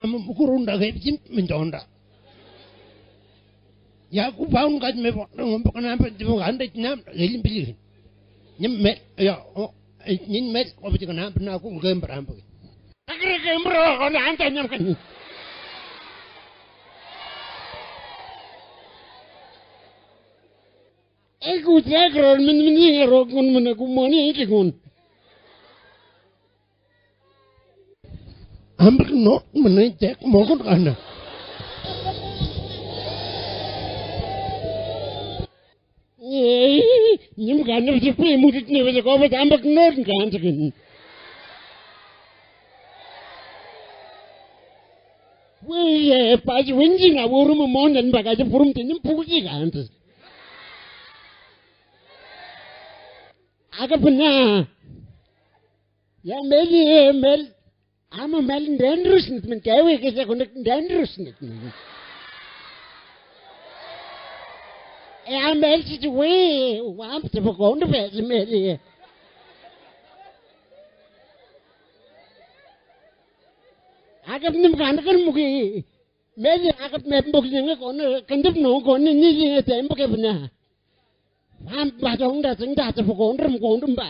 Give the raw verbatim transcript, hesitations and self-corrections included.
Mem kurunda ke jim mintonda. Ya ku baun kaj me bo ngombo kanampe jim ganda jinam elim bilin. Nyem me ya o nyin me ko bi kanampe na ku gem berampe. Agre gem bro ko na anta nyam kan. Ai ku jagro min min ni ro kun min ku moni ki kun. Ambek nok mene cek mokon kana. Nyim kana bisi pi mudit ne bisi ko bisi ambek nok kana sekin. Wih, pas winji na wuru memon dan bagaje purum tinyim puji kana. Aga pena. Ya meli, mel. Ama mel dangerous nit men kewe kese kunik dangerous nit men. Ya mel si we wam se pokon de pes meli. Agap nim kan kan muki. Meli agap mem bok jinge kone kendep no kone ni jinge tem bok pena. Wam ba jong da sing da se pokon rem kondem ba.